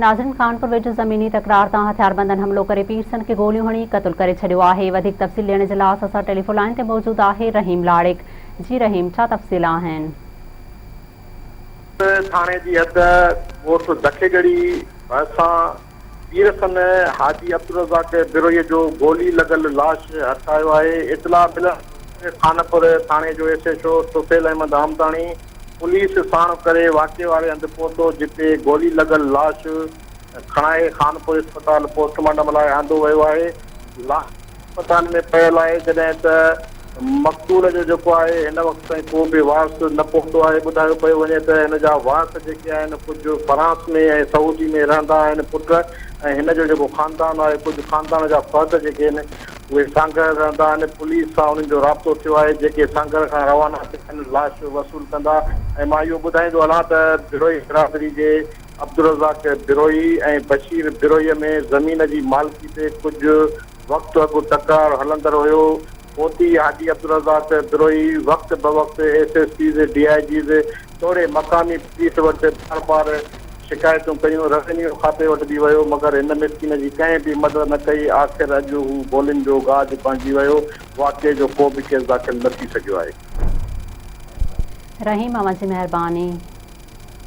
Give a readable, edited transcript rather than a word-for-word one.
ناظرين خانپور ويجهو زميني تڪرار تان هٿياربندن حملو ڪري پيرسن کي گوليون هڻي قتل ڪري ڇڏيو آهي وڌيڪ تفصيل ڏيڻ جي لاء اسان سان ٽيليفون لائين تي موجود آهي رحيم لاڙڪ جي رحيم ڇا تفصيل آهن. ٿاڻي جي حد ڳوٺ دکيڳڙي ڀرسان پيرسن حاجي عبدالرزاق بروهي جو گولي لڳل لاش هٿ آيو آهي اطلاع ملڻ تي خانپور ٿاڻي جو S H O Tufail Ahmed Hamdani police ساڻ ڪري واقعي واري هنڌ پهتو جتي گولي لڳل لاش کڻائي خانپور اسپتال پوسٽ مارٽم لاء آندو ويو آهي، لاش اسپتال ۾ پيل آهي جڏهن ته مقتول جو جيڪو آهي هن وقت تائين ڪو به وارث نه پهتو آهي، ٻڌايو پيو وڃي ته هن جا وارث جيڪي آهن ڪجهه فرانس ۾ ۽ سعودي ۾ رهندا آهن پٽ ۽ هن جو جيڪو خاندان آهي ڪجهه خاندان جا فرد جيڪي آهن اهي سانگهڙ رهندا آهن، پوليس سان انهن جو رابطو ٿيو آهي، جيڪي سانگهڙ کان روانا ٿيا آهن، لاش وصول ڪندا ۽ مان اهو ٻڌائيندو هلان ته بروهي برادري جي عبدالرزاق بروهي ۽ بشير بروهي ۾ زمين جي مالڪي تي ڪجهه وقت اڳ تڪرار هلندڙ هيو، فوتي حاجي عبدالرزاق بروهي وقت بوقت S S Ps, D I Gs توڙي مقامي پوليس وٽ بار بار شڪايتون ڪيون، روينيو کاتي وٽ به ويو مگر هن مسڪين جي ڪنهن به مدد نه ڪئي، آخر اڄ هو گولين جو گاج بڻجي ويو، واقعي جو ڪو به ڪيس داخل نه ٿي سگهيو آهي. رحيم اوهان جي مهرباني.